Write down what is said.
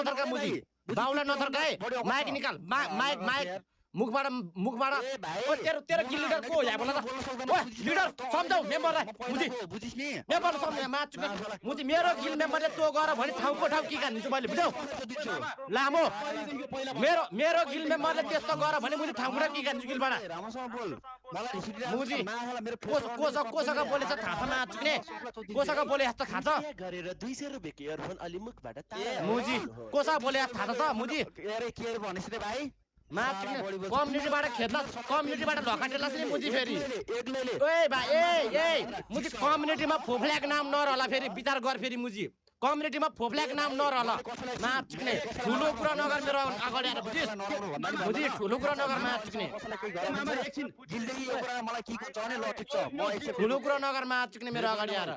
नथर्का मुजी बाउला नथर्का है माइक निकाल माइक मुखबाट ओ तेरो किल लिडर को हो यहाँ बोला त ओ लिडर सम्झाउ मेम्बरलाई मुजी बुझिस् नि मेम्बर सम्झाउ माछु मुजी मेरो किल मेम्बरले त्यो गर भने ठाउँको ठाउँ के गान्दिन्छु मैले बुझ्यौ लामो मेरो किल मेम्बरले त्यस्तो गर भने मुजी ठाउँको ठाउँ के गान्दिन्छु किलबाट राम्रोसँग बोल मलाई रिस उठिरहेको मुजी छ माहाला मेरो कोसँग बोलेछ थाहा छ माचुक्ने कोसँग बोले जस्तो थाहा छ गरेर 200 रुपैयाँ इयरफोन अलि मुखबाट मुजी कोसँग बोले थाहा छ त मुजी अरे के भनेस् रे भाइ माचुक्ने कम्युनिटीबाट खेद्ला कम्युनिटीबाट ढकाटेलास् नि मुजी फेरि एक्लैले ओए भाइ ए मुजी कम्युनिटीमा फोफ्ल्याक नाम नरहला फेरि विचार गर फेरि मुजी कम्युनिटीमा फोफ्ल्याक नाम नरहला माचुक्ने ठुलो कुरा नगर मेरो अगाडि आएर बुझिस् मुजी ठुलो कुरा नगर माचुक्ने जिन्दगी यो कुरा मलाई के गर्छ भने ल ठिक छ म एकछिन ठुलो कुरा नगर माचुक्ने मेरो अगाडि आएर